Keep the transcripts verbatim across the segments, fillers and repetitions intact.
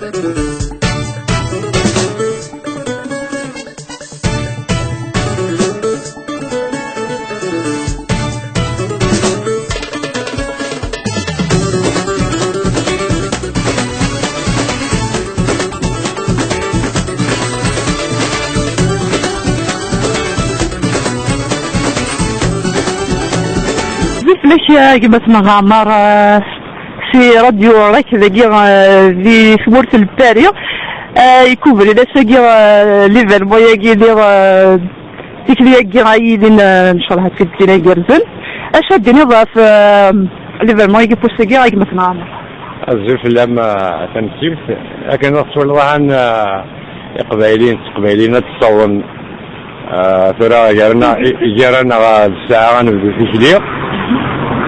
Fell-ak, a gma-tneɣ Ɛmer, eh, si Radio Rak dagi, eh, di tmurt n Lpari. Eh, ikubren ass-agi, eh, l'événement-agi, diɣ, eh, tikli-agi ay yilin, eh, ncallah ad tt-id-tini igerrzen. Acu ad d-tiniḍ ɣef, eh, l'événement-agi n wass-agi, a gma-tneɣ Ɛmer? Azul fell-am, a, tamsirt. Akken ad twaliḍ ahan, a, Iqbayliyen d Teqbayliyin ad d-ssawḍen, a, tura gar-aneɣ, i-, gar-aneɣ, a, d ssaɛa ad nebdu tikli.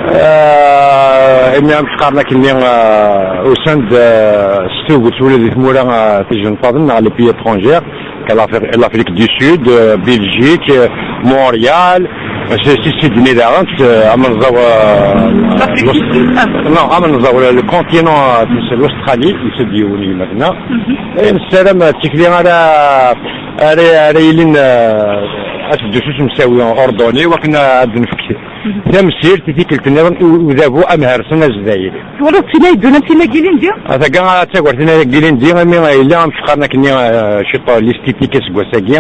A, imi am qqaren akkenni, a, usan-d, a, s tuget ula di tmura, a, tijenṭaḍen neɣ les pays étrangers. L'Afri-, l'Afrique du Sud, euh, Belgique, euh, Montréal, euh, c'est, c'est Sydney daɣen, euh, amenẓaw, euh, l'Afrique du Sud. Non, amenẓaw, le, le continent, euh, c'est l'Australie, c'est du niveau maintenant. Et nessaram, euh, tikli ara, ara, ara yilin, euh, ad teddu s usemsawi ordonné, wakken ad d-nefk tamsirt i tikkelt nniḍen u-, udabu amhersen azdayri. Twalaḍ tin ay yeddun am tin-agi ilindi? Atagga ad tagar tin-agi ilindi, imi yella am qqaren akkenni, eh, ciṭ l'esthétique aseggas-agi.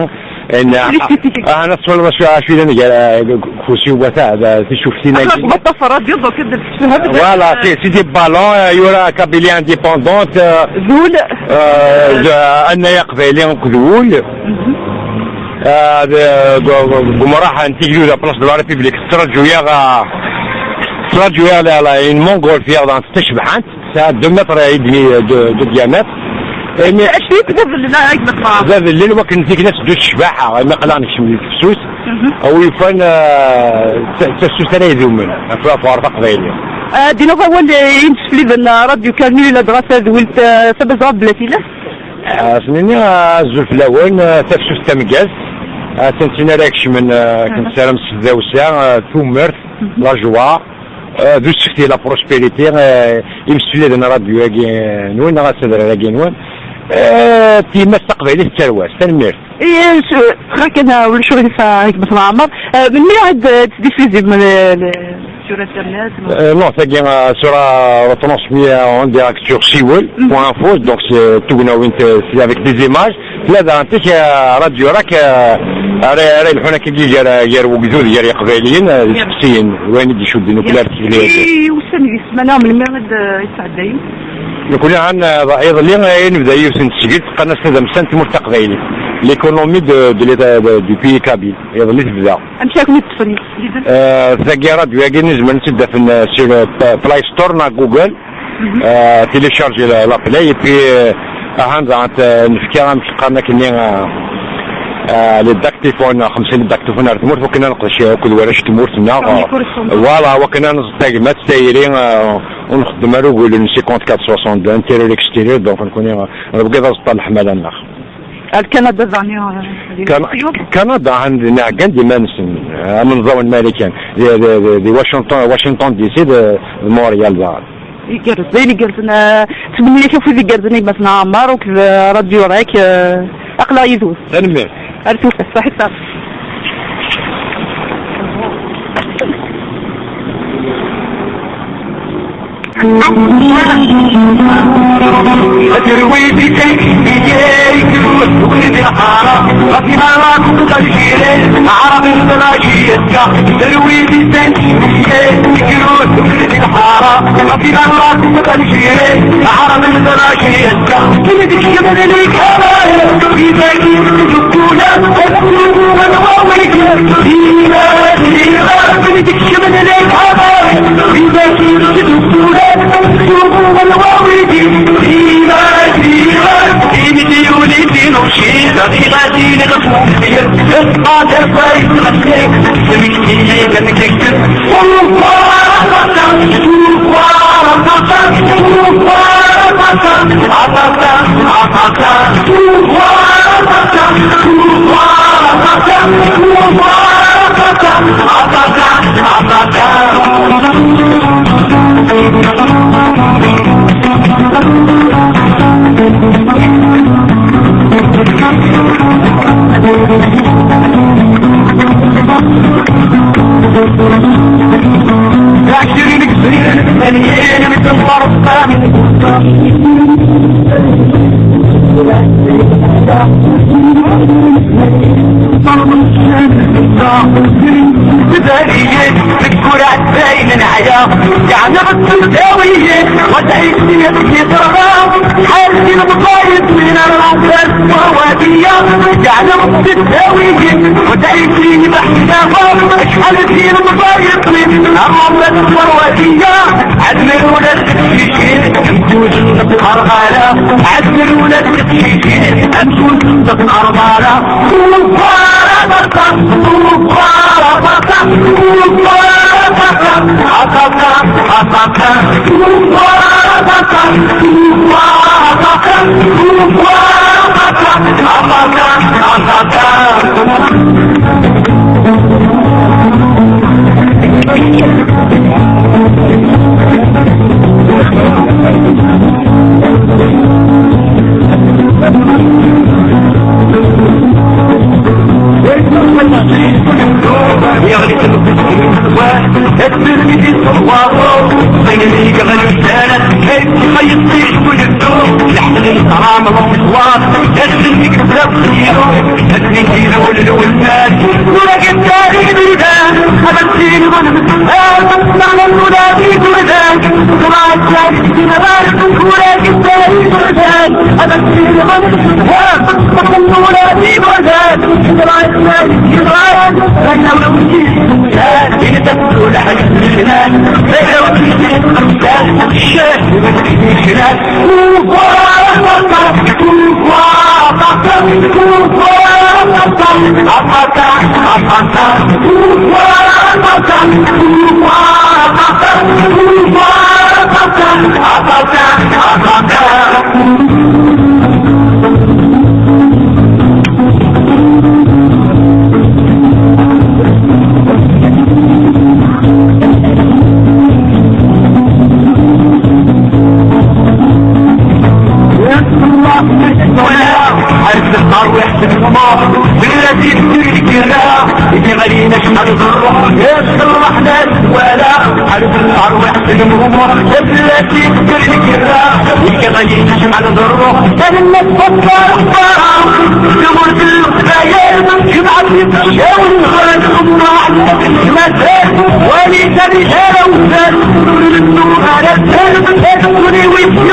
L'esthétique. Ah, ah, twalaḍ acu, acu yellan gar, eh, kusi u wata, da, ticuftin-agi. Aql-ak tbaṭṭaḍ radio, donc ad d-tfehmeḍ. Voilà, c'est, c'est des ballons, eh, yura Kabylie indépendante, eh, d wul. Eh, d-, annaɣ aqbayli akked wul. Ah, de, de, de, deg umraḥ n Tigduda, place de la République, tettṛaǧu-yaɣ, ah, tettṛaǧu-yaɣ la, la, une montgolfière, donc, tacebḥant, tesɛa deux mètres et demi de, de diamètre. Imi acu d adellel, a gma Ṭaher? D adellel wakken tikli ad teddu s ccbaḥa, imi aql-aɣ nekcem di tefsut. Awi yufan, ah, d ta-, d tafsut ara idumen, ɣef, ɣef uɛerḍ aqbayli. Ah, ad d-tiniḍ awal i yimsefliden n Radio Kanul, ladɣa tadwilt, ah, Tabazɣa Blatila? Ah, s-nini, ah, azul fell-awen, ah, tafsut tameggazt, ah, attan tin ara ikecmen, ah, akken tessaram s tdawsa, ah, tumert, la joie, ah, d usefti, la prospérité, ah, imsefliden n radio-agi, ah, nwen, neɣ asadrar-agi nwen, ah, timas taqbaylit d tarwa-s. Tanemmirt. Ihi, s-, xakken, ah, ulac aɣilif, ah, a gma Ɛmer. Ah, melmi ad, ah, tesdifizim, ah, le, sur Internet, non? Euh, non, tagi, euh, sera retransmis, euh, en direct sur siwel point info, donc c'est tout, c'est, c'est avec des images. Là, dans tek, euh, Radio Rak, euh, ara, ara ilḥun akka gar, gar wegdud, gar Iqbayliyen, euh, d isteqsiyen, wayen i d-icudden akk ar tikli-agi. I ussan di ssmana, melmi ad, euh, yesɛeddayen? Nekkni ɛan, euh, iḍelli, euh, i nebda yiwet n tesgilt, qqaren-as tadamsa n tmurt taqbaylit. L'économie de, de l'État, de, du pays kabyle. Iḍelli tebda. Amek ara ken-id-ṭṭfen yid-sen? Euh, tagi, radio-agi, nezmer ad tt-id-afen, euh, sur, euh, Play Store neɣ Google. Euh, télécharger la, la Play, et puis, euh, ahan daɣen, euh, nefka, amek qqaren akkenni, euh, euh, les dictaphones, xemsa n les dictaphones ar tmurt, wakken ad neqdec akked warrac n tmurt-nneɣ. Comme les correspondants. Voilà, wakken ad neẓẓeg tagmat, tayri, euh, ur nxeddem ara ugulen cinquante-quatre soixante-deux, intérieur, extérieur, donc nekkni, euh, nebɣa ad aẓeṭṭa n leḥmala-nneɣ. Ar Kanada daɣen, eh, di Kan-, New York? Kanada, ɛan-, ɛeggan-d iman-nsen, eh, am amenẓaw n Marikan, di, di, di, di Washington, Washington D C, d, d Montréal daɣen. Igerrez, d ayen igerrzen, eh, ttmenni-ak akk wid igerrzen, a gma-tneɣ Ɛmer, akked, eh, Radio Rak, eh, aql-aɣ yid-wen. Tanemmirt. Ar tufat, ṣaḥit ṣaḥit. Terwi di tank, iyyay, ugni di lḥara, ɣef imarak uqal jiran, aɛrab n tlajiya, terwi di tank, iyyay, ugni di lḥara, ɣef imarak uqal jiran, aɛrab n tlajiya, wid ikecmen lkara, ibakin, dukula, asuqu, anwa wigi, iman, iman, wid ikecmen lkara, ibakin, dukula, عشرين سنة مليانة من الغربة. ضرب الشمس بالضعف، الكرة عداي من عيا، يعني بالتساوية، وتعيش في ضربة، حالتي المصايب من العسل ووادية، يعني بالتساوية، وتعيش في بحث، شحال فين مصايب من العسل ووادية. عدنا الولاد الشيشين، نكون صندوق أرغالة. عدنا الولاد الشيشين، نكون صندوق أرغالة. كبارة بطة، كبارة بطة، كبارة بطة. أطاطا، أطاطا، كبارة بطة، كبارة بطة، كبارة بطة. أطاطا، أطاطا. عرفت الطاروح في الطموح، بلاتي تدير الكرة، اللي غالينا شحال ضربة، يا الله حنا ولا عرفت الطاروح في الطموح، بلاتي تدير الكرة، اللي غالينا شحال ضربة. كان الناس فكر اختارها، جمهور الخيال، جمعة في الشاور، خرج الله عندك ما زال، وليس رجال وزاد، كل النور على الزاد، كل وجه مزاد.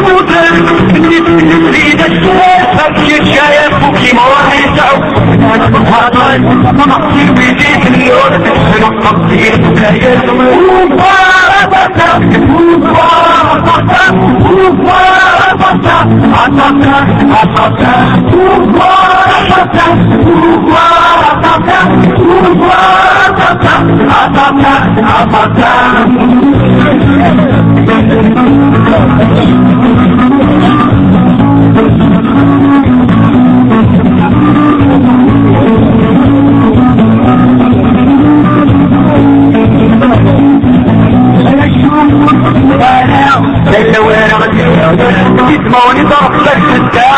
Lalla wara ɣ-d-yesmawni ḍerf ɣer tedda,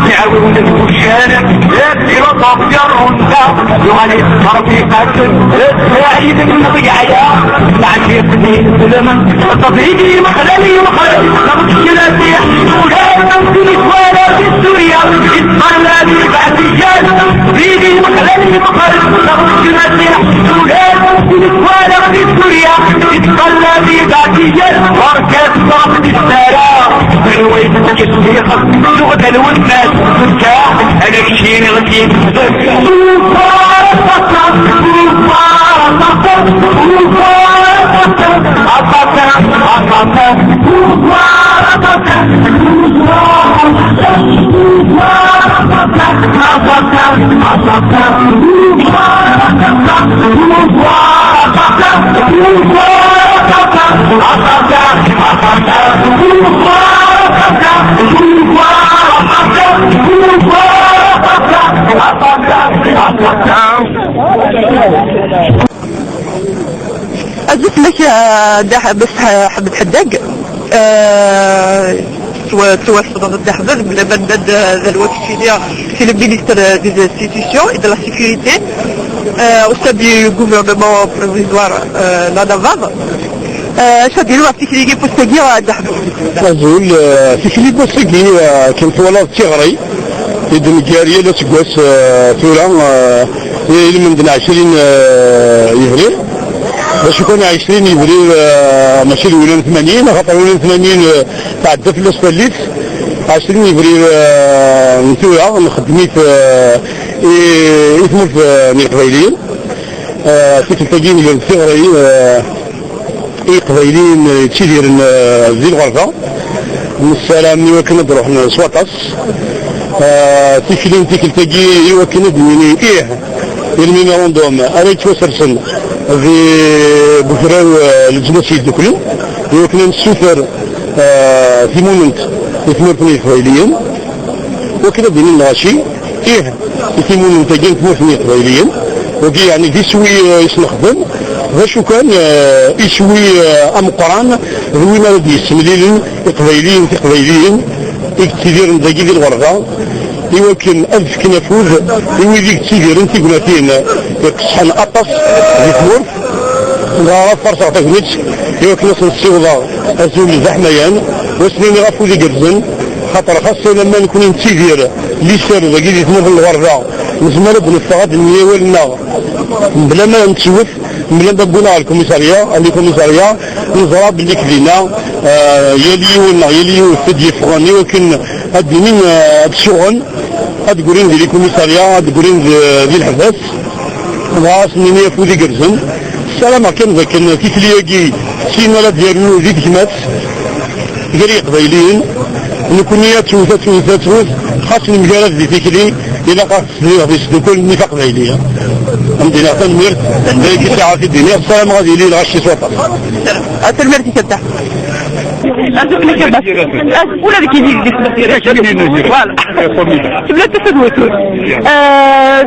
nɛawi ula deg wuccan, d filosof yerrunda, yuɣal yettṣerref iqasen, d aɛyid n lɣiɛya, lɛecir-nni izelmen, ṭṭbib yemxelal yemxel, neɣ d kra tiḥ, ula d tin twala di Surya, yettqella di beɛdiyat, ṭṭbib yemxelal yemxel, neɣ d kra tiḥ, ula d tin twala di Surya, yettqella di beɛdiyat, ɣer-k ad teẓreḍ di ssara, terwayt n yesbiqen, tuɣ-d lwennas, tezga, ala keččini ɣef yemsek. Azul fell-ak, ah, Dda Ḥ-, Bas Ḥ-, Ḥmed Ḥeddag. Ah, twa-, twafeḍ Dda Ḥmed, bla ma d, d, d lwaqt fini, c'est le ministre des institutions et de la sécurité, euh, au sein du gouvernement provisoire, euh, la Navab. Eh, acu ad d-iniḍ ɣef tikli-agi n wass-agi, a Dda Ḥemmu? Azul, eh, tikli n wass-agi, eh, akken twalaḍ d tiɣri i d-neggar yal aseggas, eh, tura, eh, i lmend n ɛecrin, eh, yebrir. D acu kan, ɛecrin yebrir, eh, mačči d wilan tmanyin, axaṭer wilan tmanyin, eh, tɛedda fell-as tallit. Ɛecrin yebrir, eh, n tura, nxeddem-it, eh, i, i tmurt, eh, n Yeqbayliyen. Eh, tikkelt-agi, nger d tiɣri, eh, i Iqbayliyen yettidiren, eh, di lɣerba. Nessaram i wakken ad d-ruḥen s waṭas. Eh, tikli n tikkelt-agi i wakken ad d-nini ih i lmimirundum ara yettwasersen di Butraw, eh, Leǧnas Yeddukklen, i wakken ad nessuter, eh, timunent i tmurt n Yiqbayliyen. Wakken ad d-inin lɣaci, ih, i timunent-agi n tmurt n Yiqbayliyen, wagi yeɛni d iswi, eh, i s-nexdem, d acu kan, eh, iswi, eh, ameqqran, d win ara d-yessemlilen Iqbayliyen, Tiqbayliyin i yettidiren dagi di lɣerba, i wakken ad fken afud i wid i yettidiren tignatin iqesḥen aṭas di tmurt. Dɣa ad farṣeɣ tagnit i wakken ad sen-ssiwḍeɣ azul d aḥmayan, u ad sen-iniɣ afud igerrzen, xaṭer xas alamma nekni nettidir liser dagi di tmurt n lɣerba, nezmer ad d-neffeɣ ad d-nini awal-nneɣ mebla ma nettwet, mebla ma wwin-aɣ ɣer lkumisarya, ɣer lkumisarya, neẓra belli k dinna, eh, yal yiwen neɣ yal yiwet i d-yeffɣen i wakken ad d-inin, eh, ad suɣen, ad d-grin di lkumisarya, ad d-grin di, di lḥebs. Dɣa ad sen-nini afud igerrzen. Ssarameɣ kan d akken tikli-agi sin ara d-yernu di tegmat gar Yiqbayliyen. Nekkni ad twet, ad twet, ad twet, xas nemgarad di tikli, ilaq ad s-diniɣ di sdukul n Nif Aqbayli. Ad m-d-iniɣ tanemmirt, d ayagi sɛiɣ ad t-id-iniɣ, ssarameɣ ad yili lɣaci s waṭas. Tanemmirt-ik a Dda. Azul fell-ak a Dda. Ula d kif i di tmurt. Voilà. Tebna tasa d watul. Euh,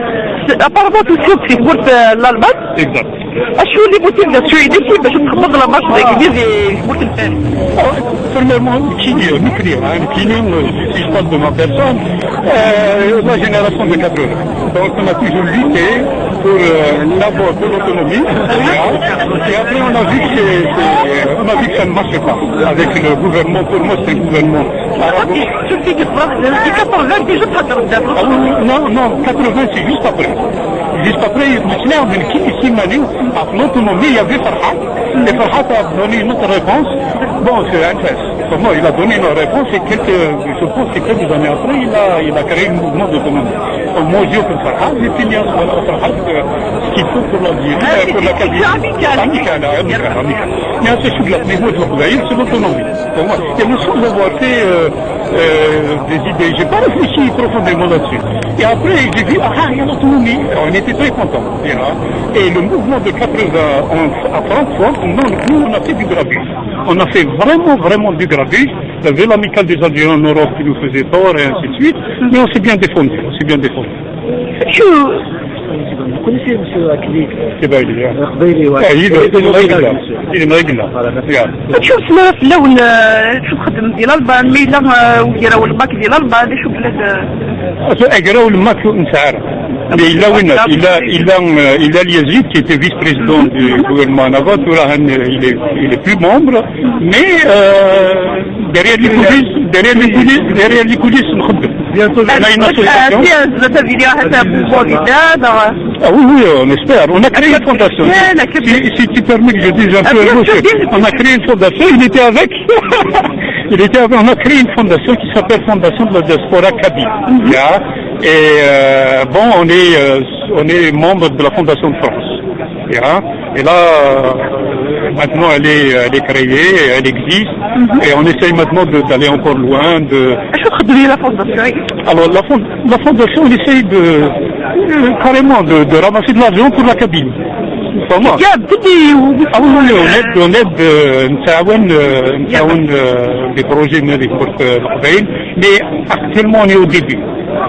apparemment tusiḍ-d si tmurt, euh, n Lalman. Exact. Acu les motivations initiales bac ad txedmeḍ la marche dagi di tmurt n Paris? Premièrement, qui dit, nekkni, hein, nekkni, euh, si je parle de ma personne, euh, la génération de quatre-vingts. Donc on a toujours lutté pour, euh, d'abord pour l'autonomie, hein, et après on a vu que c'est, c'est, on a vu que ça ne marchait pas avec le gouvernement. Pour moi, c'est un gouvernement arabo. Surtout que les quatre-vingts, déjà, pas dans le... Ah oui, oui, non, non, quatre-vingts, c'est juste après. Juste après, il y a eu une qui ici, Mali, à l'autonomie, il y avait Farhat. Et Farhat a donné une autre réponse. Bon, c'est un fait. Comment il a donné une réponse, c'est quelques, je pense que quelques années après, il a, il a créé le mouvement d'autonomie. Au moins, je peux faire, ah, j'ai fini à Farhat, euh, ce qu'il faut pour l'Algérie, euh, pour la Kabylie. Amical, amical, amical. Mais à ce sujet-là, les mots de l'Algérie, c'est l'autonomie. Pour moi, et nous sommes d'avoir fait, euh, euh, des idées. J'ai pas réfléchi profondément là-dessus. Et après, j'ai dit, ah, il y a l'autonomie. Alors, on était très contents. Et, hein, et le mouvement de quatre-vingts en, à Francfort, non, nous, on a fait du grabuge. On a fait vraiment, vraiment du grabuge. Il y avait l'Amicale des Algériens en Europe qui nous faisait tort et ainsi de suite. Mais on s'est bien défendu, on s'est bien défendu. Vous connaissez monsieur Akli? Kbaili, hein. Kbaili, ouais. Ah, il est, il est Maïgla. Il est Maïgla. Voilà, merci. Acu tessneḍ fell-awen, euh, acu txeddmem di Lalman, ma yella, euh, ugraw n Mac di Lalman, acu fell-as, euh? Agraw n Mac ur nesɛi ara. Mais il a, oui, il a, il a, euh, il a Yazid qui était vice-président du gouvernement Nava, tura, euh, il est, il est plus membre, mais, euh, derrière les coulisses, derrière les coulisses, derrière les coulisses, on a une association. Ah oui, oui, on espère. On a créé une fondation. Si, si tu permets que je dise un peu un mot, on a créé une fondation, il était avec. Il était avec, on a créé une fondation qui s'appelle Fondation de la diaspora kabyle. Et, euh, bon, on est, euh, on est membre de la Fondation de France. Et, hein, et là, euh, maintenant, elle est, elle est créée, elle existe. Et on essaye maintenant de, d'aller encore loin. De... Acu txeddem la fondation? Alors, la, fond- la fondation, on essaye de, euh, carrément de, de ramasser de l'argent pour la Kabylie. Vraiment. Ah oui, oui, on aide, on aide, euh, نتعاون, euh, نتعاون, euh, des projets هنا في تمورت القبائل. Mais actuellement, on est au début.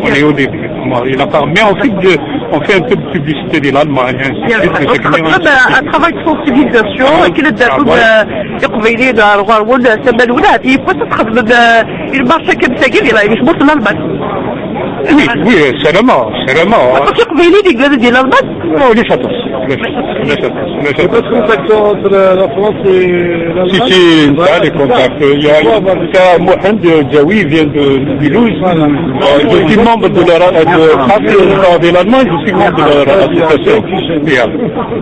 On est au début. Bon, il a pas, mais on fait de, on fait un peu de publicité de l'Allemagne, ainsi de suite, mais c'est quand même un travail de sensibilisation, كي نديروا الإقباليين على الغرب ولا سما ولا هذه، يفوت تخدم المارشة كم ساكن إلى يجبر في الألمان. Oui, oui, سلامة، سلامة. الإقباليين يقدروا يديروا الألمان؟ لا، ليش هذا؟ Ulac aṭas, ulac aṭas. Pas de contact entre la France et l'Allemagne? Si, si, on a les contacts. Il y a, c'est Mohamed Jaoui vient de Mulhouse. Euh, je suis membre de la, de, pas que de l'Allemagne, je suis membre de la, de l'association. Yeah.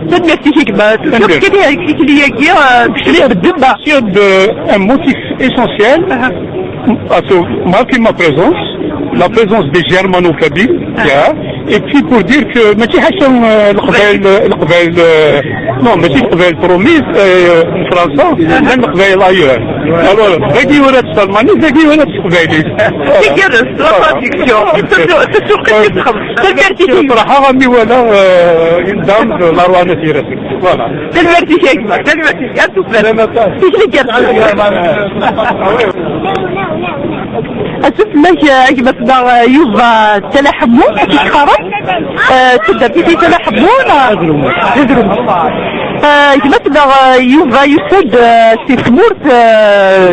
Tanemmirt-ik a gma. Tanemmirt. Tikli-agi, euh, tikli-agi, euh, tikli-agi, euh, c'est un motif essentiel. Ah. Parce que marquer ma présence, la présence des germano-kabyles, yeah. Et puis pour dire que ماشي حاجة, euh, القبائل, القبائل, euh, non, ماشي القبائل promise, euh, فرنسا, même القبائل ailleurs. Alors, dagi ولات السلماني, dagi ولات القبائلي. Voilà. C'est que la traduction. C'est sûr, c'est sûr que c'est comme ça. C'est le vertige. صراحة راني ولا, euh, une dame de la Rwanda. Voilà. Tanemmirt-ik a gma, tanemmirt-ik. Ar tufat. Tikli igerrzen. Asuf fell-ak, a gma-tneɣ Yuba Tala Ḥemmu, amek i k-qqaren? Eh, d taddart-ik Tala Ḥemmu, neɣ? Adrum. Adrum. Eh, gma-tneɣ, eh, Yuba yusa-d, eh, si tmurt, eh,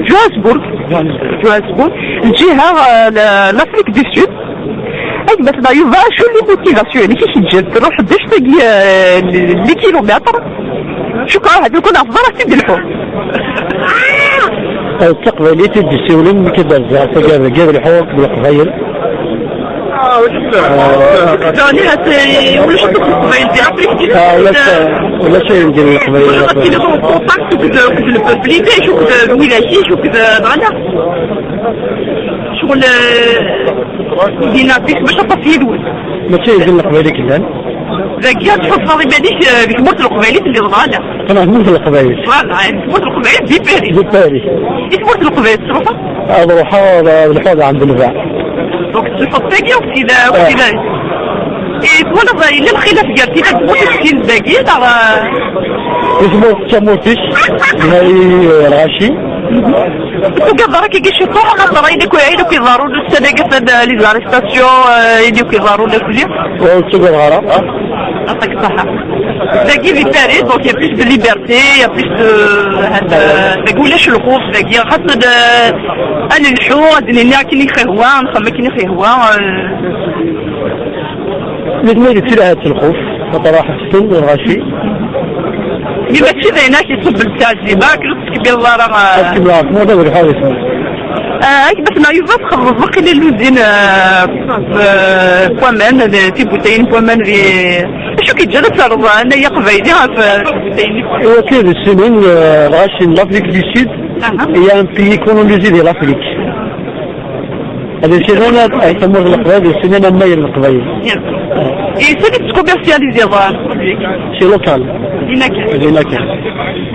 Johannesburg. Johannesburg. Lǧiha, eh, l-, l'Afrique du Sud. Ay, gma-tneɣ Yuba, acu n les motivations-inek i k-ǧǧan truḥ-d anect-agi, eh, n les kilomètres? Cukkeɣ ahat lukan ɣef ẓer ad tt-id-lḥu. Eh, d taqbaylit i d-yessiwlen mi k-id-rziɣ taggara deg ad lḥuɣ akked Leqbayel. Tani hat ulac akk Leqbayel di Afrique du Sud. Ah, ulac, ulac ayen deg Leqbayel. Ulac ad tiliḍ en contact akked, akked le peuple, akked lwilayat, akked, neɣ ala? Ccɣel, eh, dinna, bac aṭas yid-wen. Mačči d Leqbayel i yellan. Dagi ad tḥusseḍ iman-ik, eh, di tmurt n Leqbayel i telliḍ, neɣ ala? Qqleɣ tmurt n Leqbayel. Voilà, eh, di tmurt n Leqbayel, di Paris. Di Paris. Di tmurt n Leqbayel, tettruḥuḍ? Ad ruḥeɣ, ad lḥuɣ ɛend nnbeɛ. Donc, tettruḥuḍ tagi, akked tida, akked tida. Eh, twalaḍ, yella lxilaf gar tida n tmurt akked tin dagi, neɣ? Di tmurt d tamurt-ik, nna-yi, eh, lɣaci. Ur tugadeḍ ara akka ciṭuḥ, axaṭer ayen akk, ayen akk iḍerrun ussan-agi, atan, euh, les arrestations, euh, ayen akk iḍerrun akk-nni? Ur ttagadeɣ ara. Aṭak ṣṣeḥḥa. Dagi di Paris, donc, il y a plus de liberté, il y a plus de, euh, dagi ulac lxuf, dagi, xas ad, euh, ad nelḥu, ad d-nini akken i ɣ-ihwa, ad nxemmem akken i ɣ-ihwa, euh. Nitni di ttilɛat lxuf, xaṭer ḥessen lɣaci. Mi mačči d ayen ak iṣubben ttɛezziba, akken ur tettkebbir ara, ah. Ad kemmleɣ ɣef tmurt ad lḥuɣ di tmurt. Ah, ak basen Yuba txedmeḍ waqila luzin, ah, ah, n waman, d tibutayin n waman di, acu k-iǧǧan ad terreḍ anayi aqbayli ɣef, ah, tibutayin? Iwakken di sinin, ah, lɣaci n l'Afrique du Sud, aha, il y a un pays colonisé de l'Afrique. Ad nsinen ar tamurt n Leqbayel, nsinen ammayer n Leqbayel. Bien. Eh, sani tettkumersyaliziḍ, eh, produit? C'est local. Dinna kan. Dinna kan.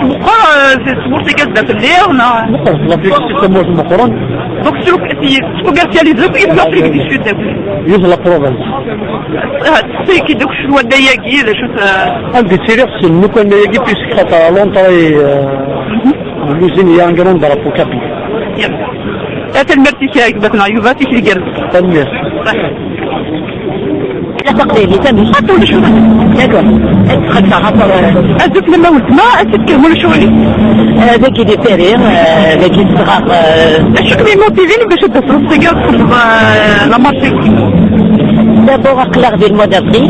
Meqqer, eh, s-, tmurt-agi ad d-af lliɣ, neɣ? Meqqer, l'Afrique c'est tamurt meqqren. Donc, s-, tettkumersyaliziḍ i l'Afrique du Sud akk? Yiwet la province. Eh, teṣṣi-k-id akk cnu annay-agi, d acu-t, eh? Anda i ttiliɣ ssnen akk annay-agi, puisque xaṭer à l'entrée, eh, de l'usine, il y a un grand drapeau kabyle. Bien. Eh, tanemmirt-ik a gma-tneɣ Yuba, tikli igerrzen. Tanemmirt. Taqbaylit, amek? Ata ulac ula. D'accord. Ad xedmeɣ ɣef, euh, azul fell-am a weltma, ad tt-id-tefhem ulac ula. Euh, dagi di Paris, euh, dagi zedɣeɣ, euh, acu kem-imotivin bac ad d-taseḍ seg ad txedmeḍ, euh, la marche? D'abord, aql-aɣ di le mois d'avril.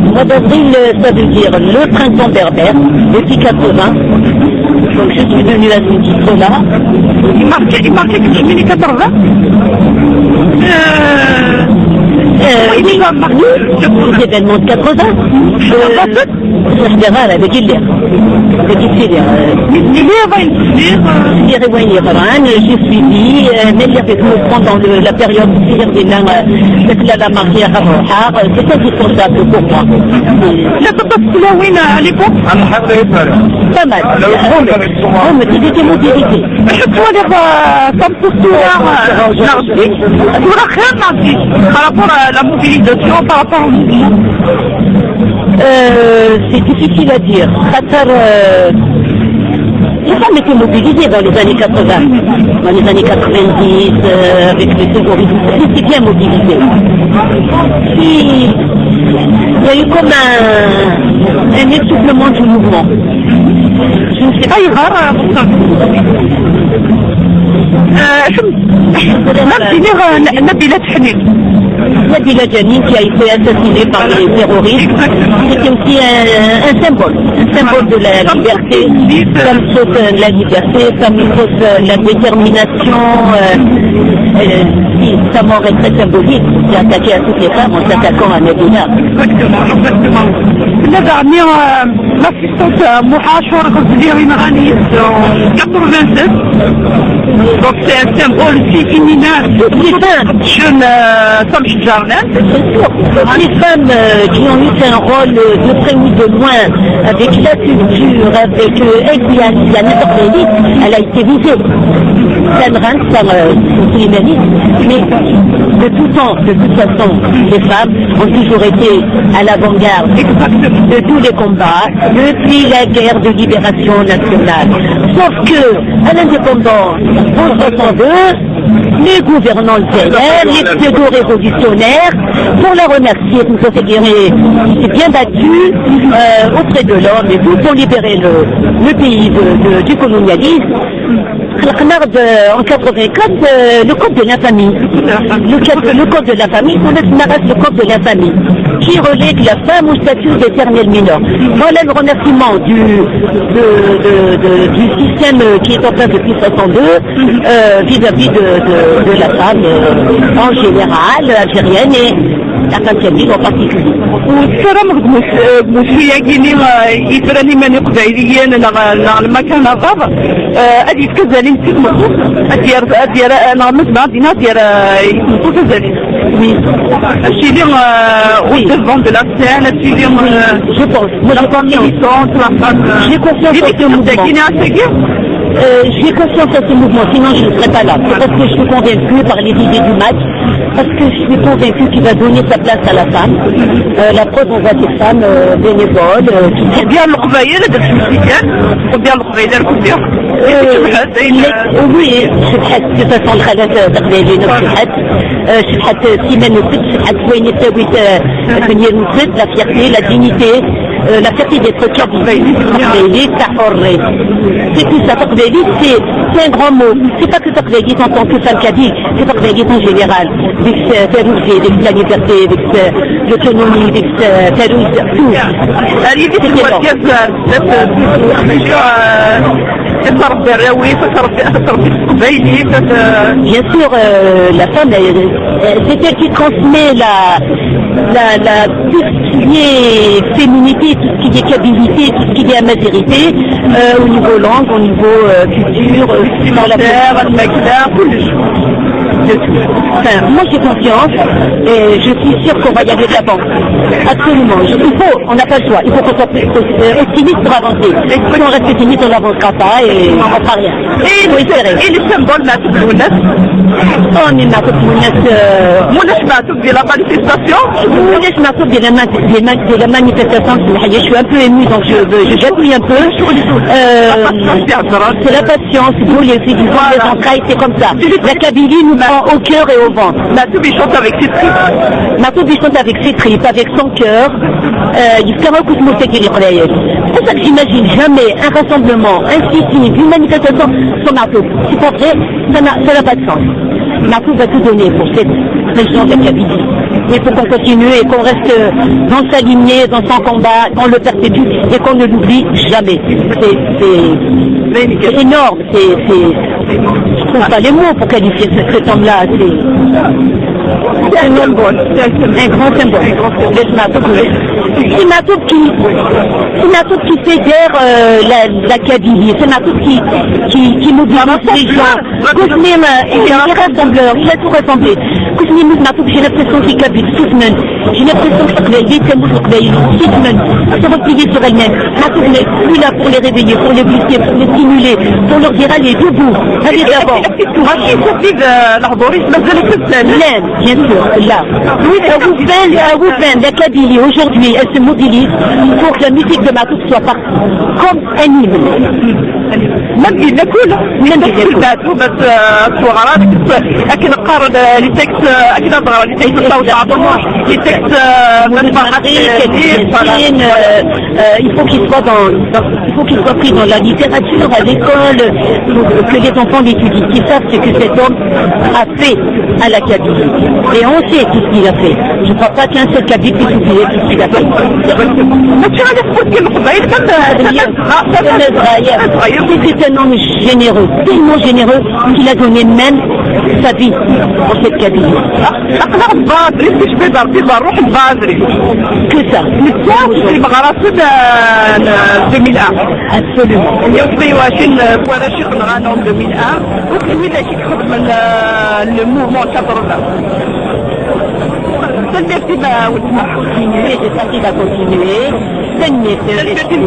Le mois d'avril, euh, ça veut dire le printemps berbère, depuis quatre-vingts. Donc, je suis venue à ce titre-là. Il marque, il marque que tu mets quatre-vingts. Euh, euh, oui, oui, les événements de quatre-vingts. Euh, c'est général avec Hilaire. Avec Hilaire, euh, Hilaire, euh, Hilaire, ouais, Hilaire, hein, j'ai suivi, euh, mais il y avait tout pendant le, la période Hilaire, euh, avec la, la marque, euh, c'est indispensable pour moi. La Pas mal. Bon, mais tu étais mobilisé. Je dois dire, euh, ça me pousse tout, euh, lundi. Je dois dire lundi. Par rapport à la mobilisation, par rapport au mouvement. Euh, c'est difficile à dire. Qatar, euh, les femmes étaient mobilisées dans les années quatre-vingts. Dans les années quatre-vingt-dix, euh, avec le terrorisme, c'était bien mobilisé. Puis, il y a eu comme un, un essoufflement du mouvement. Je ne sais pas, il va, euh, Euh, Nabila Djani. Nabila Djani qui a été assassinée par les terroristes. C'était aussi un, un symbole, un symbole de la liberté. Femme qui lutte, euh, la liberté, femme qui lutte, euh, la détermination. Euh, euh, si, sa mort est très symbolique. S'est attaquée à toutes les femmes en s'attaquant à Nabila. Exactement, exactement. L'assistante, euh, l'assistante, euh, Mouha Chour Ghazali Imrani, en quatre-vingt-sept. Donc c'est un symbole aussi féminin. Toutes les femmes. Jeune, euh, femme Jarlin. Bien sûr. Toutes les femmes, euh, qui ont eu un rôle, euh, de près ou de loin avec la culture, avec, euh, Eliane, Eliane Tortelli, elle a été visée. Ça ne rentre pas, euh, au féminisme, mais de tout temps, de toute façon, les femmes ont toujours été à l'avant-garde de tous les combats, depuis la guerre de libération nationale. Sauf que, à l'indépendance, en soixante-deux, les gouvernants algériens, les pseudo-révolutionnaires, pour la remercier, pour nous considérer qui s'est bien battu, euh, auprès de l'homme et tout pour libérer le, le pays de, de, du colonialisme. خلقنا de, en quatre-vingt-quatre, euh, le code de la famille. Le code, le code de la famille, on a le code de la famille, qui relègue la femme au statut d'éternel mineur. Voilà le remerciement du, de, de, de, du système, euh, qui est en place depuis soixante-deux, euh, vis-à-vis de, de, de la femme, euh, en général, algérienne et la femme kabyle en particulier. Tessaram deg umussu-agi-nni, euh, yefran iman iqbayliyen neɣ, neɣ lmakana ɣer, euh, ad yefk azal i tmeṭṭut, ad d-yerr, ad d-yerr, neɣ ma zemreɣ ad d-iniɣ ad d-yerr, euh, i tmeṭṭut azal-is. Oui. Ad tili, euh, au devant de la scène, ad tili, euh, je pense, moi, j'ai confiance. Militante, la femme, euh, j'ai confiance en ce mouvement. Euh, j'ai confiance en ce mouvement, sinon je ne serais pas là. C'est parce que je suis convaincue par les idées du match, parce que je suis convaincue qu'il va donner sa place à la femme. Euh, la preuve, on voit cette femme, euh, bénévole, euh, qui... Ou bien le Qbayel, de le Qbayel, ou bien le Qbayel, ou bien. Euh, oui, شبحت, de toute façon, الخالات تقبايليين شبحت. آه، شبحت سيمان وست، شبحت سوين التاويت، آه، ثمانية وست، la fierté, la dignité, euh, la fierté d'être kabyle. تقبايلي، تاع حرية. C'est tout ça, تقبايلي, c'est, c'est un grand mot. C'est pas que تقبايلي en tant que femme kabyle, c'est تقبايلي en général. Avec, euh, la liberté, avec, euh, l'autonomie, avec, euh, tout. C'était bon. Bien sûr, euh, la femme, elle, euh, c'est elle qui transmet la, la, la, tout ce qui est féminité, tout ce qui est kabilité, tout ce qui est amazighéité, euh, au niveau langue, au niveau, euh, culture, euh, dans la vestimentaire, الماكلة، كلش. Enfin, moi j'ai confiance et je suis sûre qu'on va y aller de l'avant. Absolument. Je- il faut, on n'a pas le choix. Il faut qu'on soit, euh, optimiste pour avancer. Si on reste pessimiste, on n'avancera pas et on fera rien. Et le, et le symbole Matoub Mounès. Oh, mais Matoub Mounès, euh, Mounès Matoub, de la manifestation. Mounès Matoub, de la ma-, de la ma-, de la manifestation, je suis un peu émue, donc je, je, j'appuie un peu. Euh, c'est la patience, vous les filles, les entrailles, c'est comme ça. La Kabylie nous prend au cœur et au ventre. Matoub, il chante avec ses tripes. Matoub, il chante avec ses tripes, avec son cœur. Euh, il fait un coup de mousse qui les C'est pour ça que j'imagine jamais un rassemblement, un sitting, une manifestation sans Matoub. C'est pas vrai, ça n'a, ça n'a pas de sens. Matoub va tout donner pour cette région de la Kabylie. Il faut qu'on continue et qu'on reste, euh, dans sa lignée, dans son combat, qu'on le perpétue et qu'on ne l'oublie jamais. C'est, c'est, c'est énorme, c'est, c'est, je trouve pas les mots pour qualifier ce, cet homme-là. C'est, c'est un symbole, c'est un symbole. Un grand symbole. C'est Matoub, oui. C'est Matoub qui, c'est Matoub qui fédère, euh, la, la Kabylie. C'est Matoub qui, qui, qui mobilise les gens. Cosmine, euh, il est rassembleur, il a tout rassemblé. Cosmine, Matoub, j'ai l'impression qu'il Kabyle, souffle. J'ai l'impression que les, les Tamouls, les, ils soufflent. Ils se replient sur elles-mêmes. Matoub n'est plus là pour les réveiller, pour les pousser, pour les stimuler, pour leur dire, allez, debout, allez d'avant. Est-ce que tu as sorti de l'arborisme de l'exceptionnel ? Bien sûr, là. Oui, euh, vous faites, euh, vous faites, la Kabylie, aujourd'hui, elle se mobilise pour que la musique de Matoub soit partout, comme un hymne. Même il le coule. Même il le coule. Matoub, euh, tu vois, là, avec, euh, avec le corps, euh, les textes, euh, avec le corps, les textes, ça, ça, les textes, euh, Mouloud Massri, euh, Kate Biassin, euh, euh, il faut qu'il soit dans, dans Faut qu'il soit pris dans la littérature, à l'école, que les enfants l'étudient, qu'ils savent ce que cet homme a fait à la Kabylie. Et on sait tout ce qu'il a fait. Je ne crois pas qu'un seul Kabyle puisse oublier tout ce qu'il a fait. C'était un homme généreux, tellement généreux qu'il a donné même sa vie pour cette Kabylie. Aql-aɣ d Badri, d ticbi d Rebbi, d ṛṛuḥ n Badri. Que ça. Netta, d imeɣrasen, euh, deux mille un. Absolument. Yewweḍ i wacin, euh, warrac i ɣ-nɣan en deux mille un. Ur d widak i ixedmen, euh, le mouvement quatre-vingts. Tanemmirt-im a weltma. Continuer, c'est ça qui va continuer. Tanemmirt. Tanemmirt-im.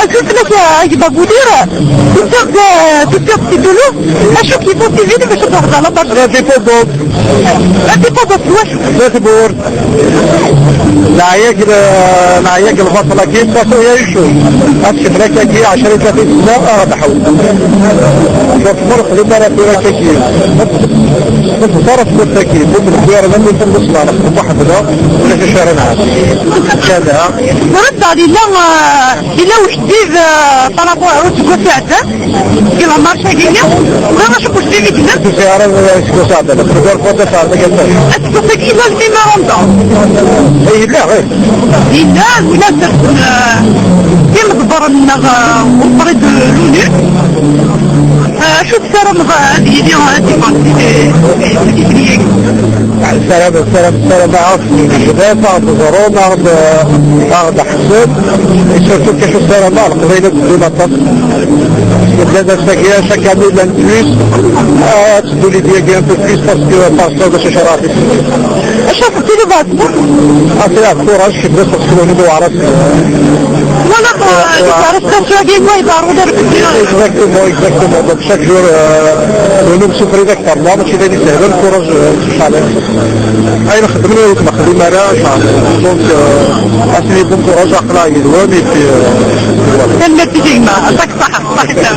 Acu fell-ak a gma Budir? Tufiḍ-d, tufiḍ-d tidulu? Acu k-yewwin tiziri bac ad truḥeḍ ɣer la Barcelone? Ati Pobo. Ati Pobo, s wacu? D atbur. Neɛya deg l-, neɛya deg lbaṭel-agi, surtout ya Yucu. Ad tceflak-agi ɛecrin tlatin sna, ad ɣ-d-ḥewwes. Donc, ma nexdem ara tura akka-agi. Ma teẓẓar tmurt-agi, bu tneggar, ma nefhem leṣlaḥ, nexdem weḥd-neɣ, ulac acu ara nɛass. Kada. Ṛebba, yella, ah, yella ujeddid, ah, par rapport ar useggas iɛeddan? Deg la marche-agi-nni, ẓriɣ acu n ujeddid i yellan. Ur tufiḍ ara aseggas iɛeddan, première fois d aseggas-agi. Aseggas-agi yella le mémorandum. Eh, yella, eh. Yella, yella, eh, imḍebbren-nneɣ, eh, auprès de l'onu. Eh, acu tessarameḍ, eh, ad yili, eh, ad d-iban, eh, eh, eh, Ssaram, ssaram, ssaram, ad ɣ-d-jbed, ad ɣ-d-ẓrun, ad ɣ-d-, ad ɣ-d-ḥessen. Et surtout, quelque chose, ssaram, ad Leqbayel ad d-ddun aṭas. Llan ass-agi, chaque année, llan plus. Ah, ad teddu l'idée-agi un peu plus parce que, parce que, bac acu ara ɣ-d-isellek. Acu ara tiliḍ? Ah, c'est la courage, je suis blessé, parce que on est noir, hein. Voilà, euh, euh, la prestation-agi, ouais, il va rouler le plus. Exactement, exactement. Donc, chaque jour, euh, on nous souffre. Ɣer ma mačči d ayen isehlen, courage, euh, nchallah. Ayen xedmen ur t-nexdim ara, nchallah. Donc, euh, à ce niveau, bon courage, aql-aɣ yid-wen, et puis, euh, voilà. Tanemmirt i gma, yɛṭik ṣṣeḥḥa, ṣṣeḥḥa.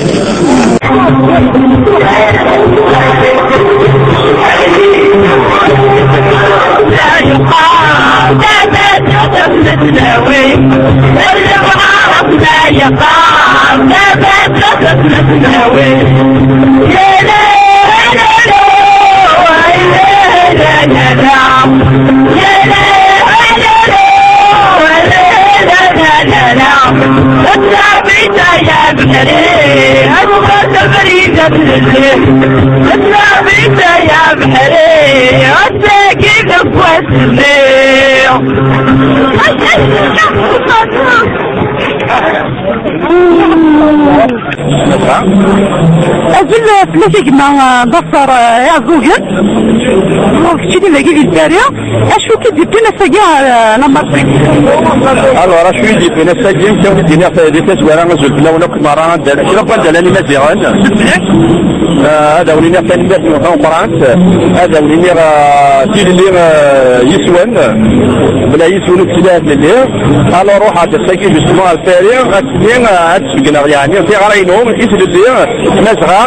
Azul fell-ak a gma, eh, Baṣṣar, eh, Iɛeẓẓugen. Donc, keččini dagi di Lpari. Acu i k-id-yewwin ass-agi ɣer, eh, la Martinique? Alors, acu i yi-d-yewwin ass-agi, akka i d-iniɣ di tazwara, azul fell-awen akk merra, ad d-, kra n wanda llan Imaziɣen. Eh, ad awen-iniɣ tanemmirt-nwen tameqqrant. Ad awen-iniɣ, eh, tilelli, eh, yis-wen. Bla yis-wen ur d-tili ara tlelli. Alors, ruḥeɣ-d ass-agi, justement, ɣer Lpari, ad d-tili, eh, ad d-sbeggneɣ, yeɛni, tiɣra-inu i tlelli, Tamazɣa,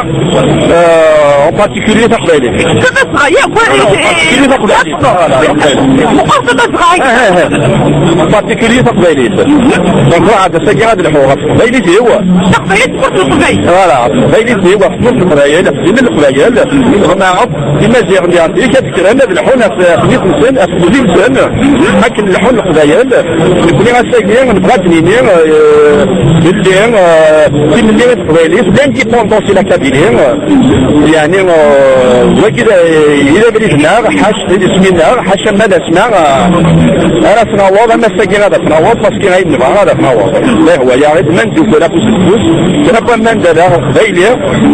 euh, en particulier taqbaylit. Tamazɣa, yakk, en particulier taqbaylit. Voilà, taqbaylit. Meqqer Tamazɣa. Eh, eh, eh. En particulier taqbaylit. Donc, ruḥeɣ-d ass-agi ad lḥuɣ ɣef teqbaylit-iw. Taqbaylit, tmurt n Leqbayel. Voilà, taqbaylit-iw ɣef tmurt n Leqbayel, ɣef ddin n Leqbayel. Ḍemɛeɣ Imaziɣen di Rrabik ad kkren ad lḥun ɣef, ɣef nnif-nsen, ɣef ddin-nsen, akken leḥḥun Leqbayel. Nekni ass-agi nebɣa ad d-nini, euh, belli, euh, timlilit teqbaylit, l'indépendance i la Kabylie, euh, yeɛni, Wagi d, d abrid-nneɣ, ḥac, d isem-nneɣ, ḥaca ma d asma, eh, ara s-naweḍ, am ass-agi ad as-naweḍ, parce que ayen nebɣa ad as-naweḍ. D ahwayeɣ, i d ma d-yukel afus deg ufus, kra n waman d ala aqbayli,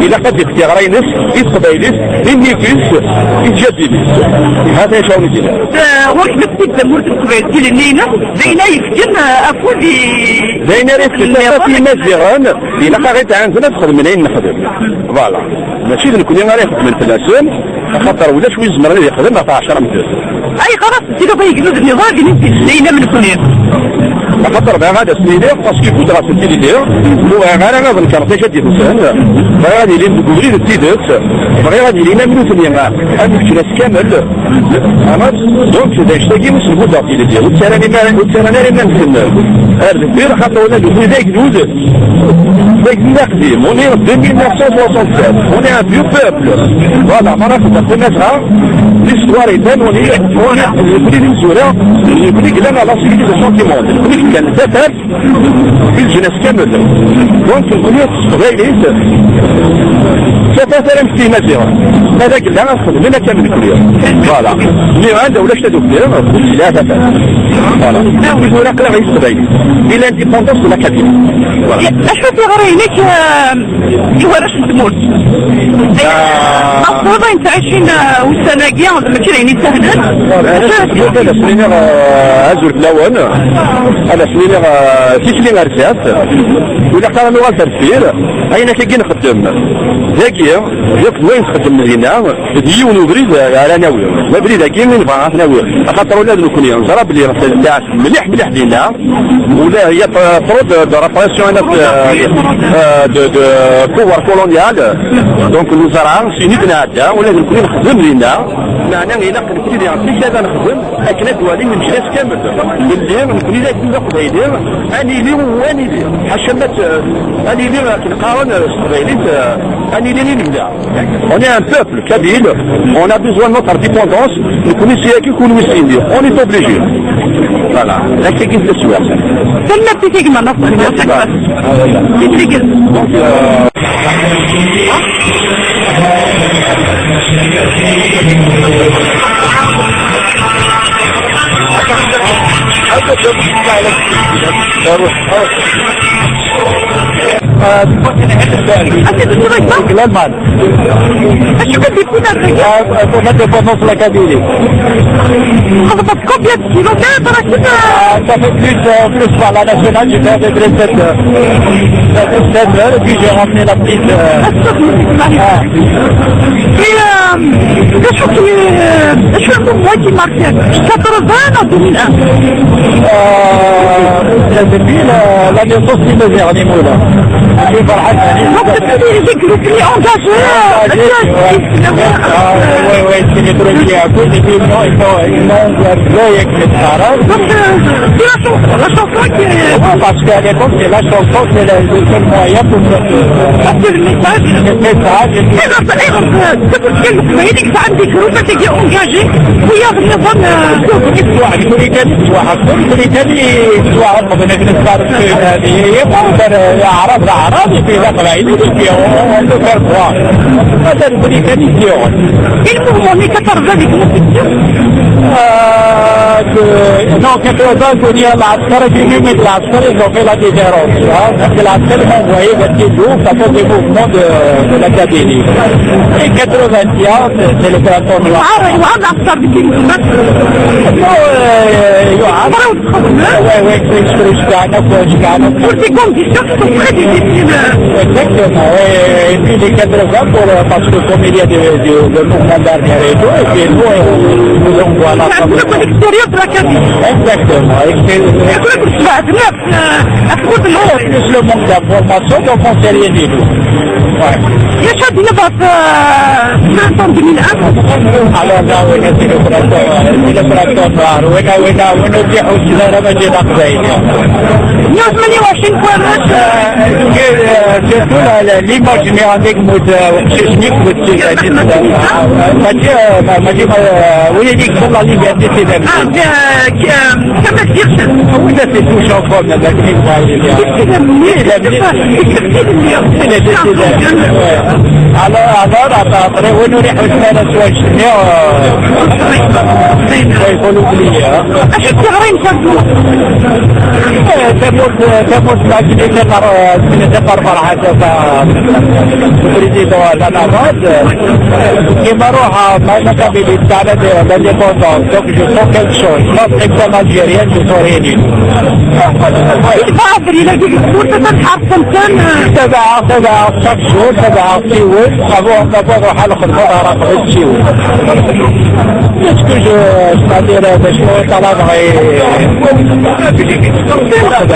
ilaq ad d-yefk tiɣra-ines i teqbaylit, i nnif-is, i tjaddit-is. Hata acu ara d-iniɣ. Eh, ɣur-k ma d tamurt n Leqbayel, d ilelli-ines, d ayen ay yefken, eh, afud i, d ayen ara yefken tafat i Imaziɣen, ilaq ad ɣ-ittɛanzen ad xedmen ayen nexdem. Voilà. Mačči d nekkni ara ixedmen fell-asen, axaṭer ulac wi izemren ad ixdem ɣef ɛecra medden. Ayɣer ad teddiḍ a yegdud nniḍen ad inin tizlayin am nekkni? Axaṭer bɣiɣ ad asen-iniɣ, parce que buddeɣ-asen tilelli, ur bɣiɣ ara ad nekren tajaddit-nsen, bɣiɣ ad ilin deg ubrid n tidet, bɣiɣ ad ilin am nutni, am kečč ass kamel. Ɛrab, donc, d anect-agi i s-nbuddeɣ tilelli. Ur ttarran iman-, ur ttarran ara iman-nsen ar deffir, axaṭer ula d nutni d agdud. D agdud aqdim. On est en deux mille neuf cent soixante-sept. On est un vieux peuple. Voilà, ma rafet Tamazɣa, l'histoire est bonne, on est, on est, nekkni d imezwura, nekkni i yellan à la civilisation du monde. Nekkni i yellan d tafat, di leǧnas kamel. Donc, nekkni s teqbaylit, d tafat ara nefk i Imaziɣen. Ma d agella ad xedmen akka am nekkni. Voilà. Nniɣ-am-d ulac tadukli, ur telli ara tafat. Voilà. Ur aql-aɣ i teqbaylit. Et l'indépendance de la Kabylie. Voilà. Acu tiɣri-inek, eh, i warrac n tmurt? Ah. Aṭṭul ayen ttɛicin, eh, ussan-agi, d mačči d ayen isehlen. Voilà, acu ad as-iniɣ, eh, azul fell-awen. Ad as-iniɣ, eh, tikli ar zdat. Ur ilaq ara nuɣal ar deffir. Ayen akka i nxeddem dagi, yakk d wayen txeddem dinna, d yiwen ubrid ara nawi. D abrid-agi i nebɣa ad t-nawi. Axaṭer ula d nekkni neẓra belli tedɛa mliḥ, mliḥ dinna. Ula هي trop de, de répression, euh, euh, de, de pouvoir colonial. Donc, neẓra sin i d-nɛedda, ula d nekkni nexdem dinna. Meɛna ilaq nekkni di Ɛefrik ad nexdem akken ad d-walin leǧnas kamel. Belli nekkni d agdud aqbayli, ad nili u ad nili. Ḥaca ma t-, ad nili akken qqaren s teqbaylit, ad nili i lebda. On est un peuple kabyle, on a besoin de notre indépendance, nekkni seg-agi kunwi seg-agi, on est obligé. Voilà, d akka i d taswiɛt. Tanemmirt i gma Nasser. Merci. Donc, euh, Acu i d-tiniḍ akka? Deg Lalman. Acu i d-yewwin ar dagi? Ah, pour l'indépendance de la Kabylie. Txedmeḍ combien de kilomètres, acu? Ah, ça fait plus, euh, plus par la nationale, j'ai fait à peu près sept heures. Ça fait sept heures, et puis j'ai ramené la petite, euh, ah. Et, euh, acu qui, euh, acu i d-marqué? Quatre-vingts ou deux mille un? Euh, depuis la, la naissance de mes animaux, là. Je suis Farhan Ali. Donc, c'est des, des groupes engagés, euh, engagés, ouais. Ah, ouais, ouais, c'est des trucs qui à cause, et puis, non, ils sont, ils m'ont envoyé avec les parents. Donc, euh, c'est la chanson, la chanson qui est... Ouais, parce qu'à l'époque, c'est la chanson, c'est le, le seul moyen pour faire passer le message. Le message, et puis... ايغر، ايغر، تقول كان مقبل هذيك عندي جروب تيجي اونجاجي ويا النظام، آه، واحد الموريتاني، واحد الموريتاني، واحد ما بغينا نستعرف في هذه، هي ما دار، يا عرب، لا عرب، في لا قبائل، في هو، هو، في هو. هذا الموريتاني، في هو. المهم، هي كترجع لك المسجد. آه، ك-، non, quatre-vingts, كوني العسكر، في يوم العسكر، ils ont fait la différence, hein. Parce que l'Algérie m'a envoyé vers Kidou, ça fait des mouvements de, de la Kabylie. Et quatre-vingt-un, c'est, c'est le printemps noir. Ah, ouais, ouais, la star de Kidou. Non, euh, يعرف. Ouais, ouais, c'est ce que je gagne, quoi, je gagne. Pour des conditions qui sont très difficiles. Exactement, ouais. Et puis les quatre-vingts pour, euh, parce que comme il y a des, des, des mouvements d'armée et tout, et puis nous, euh, nous, on voit la... C'est un peu l'extérieur de la Kabylie. Exactement. Et c'est, c'est vrai que c'est pas... آه، أفقد الأمور. Plus le manque d'information, donc on sait rien du tout. Ouais. يا شادي نبعث، آه، في ألفين وأربعطاش. Alors là, oui, c'est l'opérateur, euh, c'est l'opérateur noir. Oui, là, oui, là, oui, nous, on dit, on dit, là, là, j'ai la veille. News many washing quarters. Euh, que, euh, surtout la, la, l'image générale avec Moud, euh, c'est Nick, Moud, c'est, euh, c'est, euh, euh, m'a dit, euh, m'a, m'a dit, euh, oui, il dit que la liberté, c'est la vie. Ah, euh, que, euh, ça veut dire ça. Oui, là, c'est touchant, quoi, mais la vie, ça, il y a, c'est la vie. C'est la vie. C'est la vie. Ouais. Alors, alors, après, oui, nous, les Ousmane, soit junior, euh, il faut l'oublier, hein. Acu d-teɣrim tawwurt? Eh, tawwurt, eh, tawwurt la, qui n'était pas, euh, qui n'était pas Farhat, euh, le président à la Navaz, euh, qui m'a dit, ah, mais la Kabylie, ça a l'air de, d'indépendance. Donc, je sens quelque chose. Moi, c'est comme Algérien, je sens rien du tout. Il va, il a dit, pour que ça ne harpe pas, euh, ça va, ça va, chaque jour, ça va, c'est oui. Avant, avant, on va le faire, on va le faire. Est-ce que je, c'est-à-dire, euh, je pourrais pas la vraie, euh,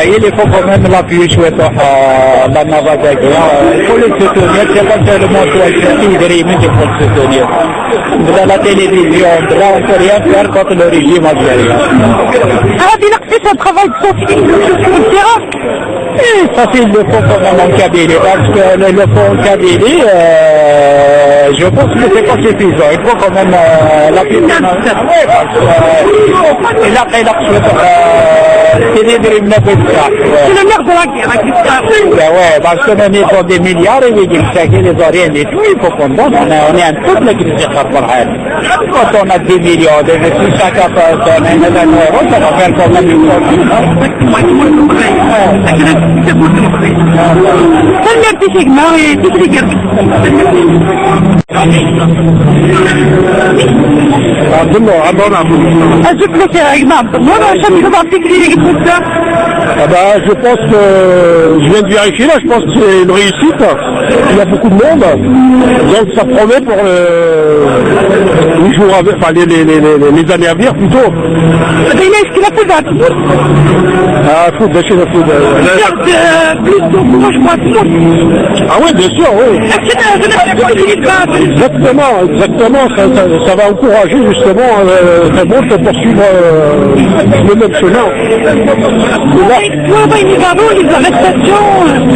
il faut quand même l'appuyer, je souhaite, euh, la Navaz, euh, il faut le soutenir, c'est pas seulement toi, c'est tout, il faut le soutenir. De la télévision, de là, on peut rien faire contre le régime algérien. Ah, bien, c'est un travail de profil, et cetera. Et ça, c'est le fond quand même en Kabylie, parce que le, le fond en Kabylie, euh, je pense que c'est pas suffisant. Il faut quand même, euh, l'appuyer. Oui, parce que, euh, il a, il a, euh, c'est des, des, des, des, c'est le maire de la guerre, hein, Christophe. Ben ouais, parce que même ils ont des milliards et ils disent que les ont rien du tout, il faut qu'on donne, on est, on est un peuple qui ne sait pas. Quand on a dix millions, de, de tout ça, quand on a un euros, ça va faire quand même une fortune, hein. Tanemmirt-ik a gma, i tikli-agi. Azul fell-ak a gma Abdelmour, acu txedmeḍ ɣef tikli-agi n wass-a? Ah bah, je pense que je viens de vérifier là, je pense que c'est une réussite. Il y a beaucoup de monde. Donc ça promet pour le, les jours à ve-, enfin les, les, les, les, les années à venir plutôt. D'ailleurs, est-ce qu'il a plus d'argent? Ah, faut lâcher la foudre. Plus de, plus de, moi, je crois, plus. Ah oui, bien sûr, oui. Est-ce que t'as, t'as, t'as, t'as, t'as, t'as, exactement, exactement. Ça, ça, ça va encourager justement, euh, ça montre de poursuivre, euh, le même chemin. Et là, ouais, ouais, il va bon, les arrestations, euh.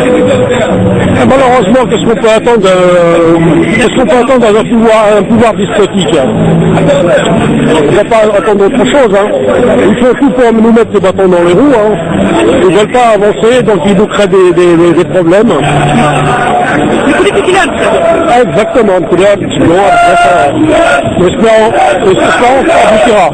Et malheureusement, qu'est-ce qu'on peut attendre, euh, qu'est-ce qu'on peut attendre dans un pouvoir, un pouvoir despotique, hein? On ne peut pas attendre autre chose, hein. Il faut tout pour nous mettre des bâtons dans les roues, hein. Ils veulent pas avancer, donc ils nous créent des, des, des, des problèmes. Le politique, il a... Exactement, le politique, bon, après ça, espérons, espérons que ça aboutira.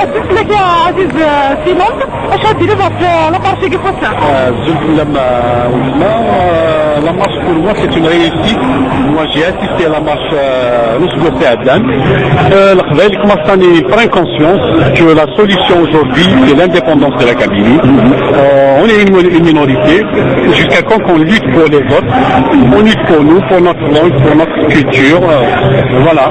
Acu d fell-ak a Ɛziz, euh, Simon, acu ara d-tiniḍ ɣef, euh, la marche-agi n wass-a? Euh, azul fell-am, euh, a gma, euh, la marche pour moi c'est une réussite. Moi j'ai assisté à la marche, euh, l'usbuɛ iɛeddan. Euh, Leqbayel commencent à prendre conscience que la solution aujourd'hui c'est l'indépendance de la Kabylie. Euh, on est une, une minorité. Jusqu'à quand qu'on lutte pour les autres, on lutte pour nous, pour notre langue, pour notre culture, euh, voilà.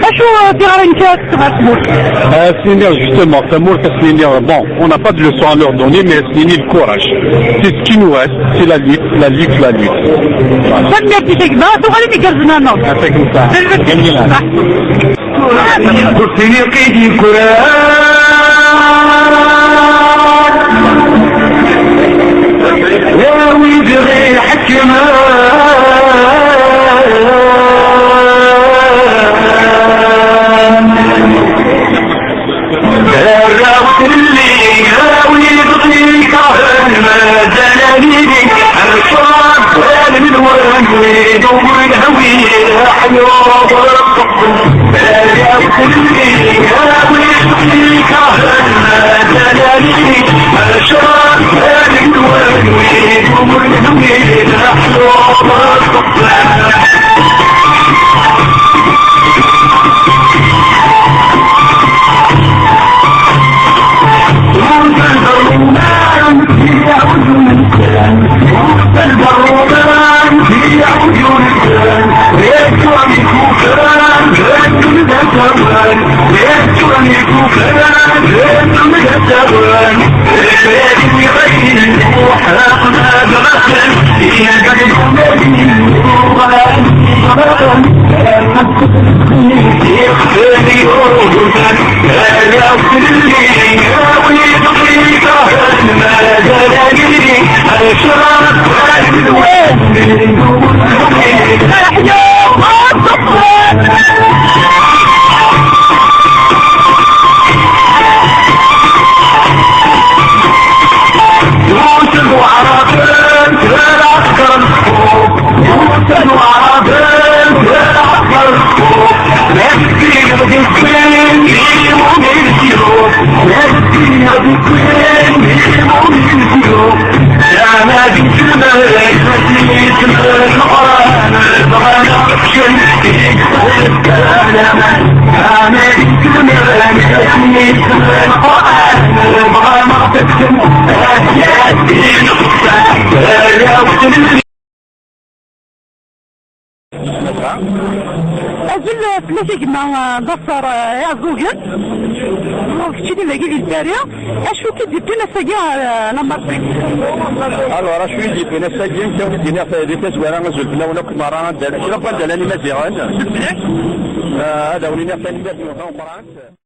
Acu, euh, tiɣri-nnek a Sidi Ɛebd Lmulk? Euh, c'est-à-dire justement, c'est moi, c'est-à-dire, bon, on n'a pas de leçon à leur donner, mais c'est le courage. C'est ce qui nous reste, c'est la lutte, la lutte, la lutte. Voilà. Tanemmirt-ik a gma, tuɣalin igerrzen a neɣ? Yɛṭikum ṣṣeḥḥa. Tanemmirt-ik. Ur ttiniq i d-yekkran, a wid ɣ-iḥekmen. Arraw fell-i, a wid ɣ-ikerhen, mazal ad nili, ad necrab allen-nwen, wid ur nehwi leḥyuḍ. Azul fell-ak a gma, eh, Naṣer, eh, Iɛeẓẓugen. Keččini dagi di Lpari. Acu i k-id-yewwin ass-agi ɣer, eh, la Martinique? Alors, acu i d-yewwin ass-agi, nekk ad wen-d-iniɣ di tazwara azul fell-awen akk merra, anda, kra n wanda llan Imaziɣen. Eh, ad awen-iniɣ tanemmirt-nwen tameqqrant.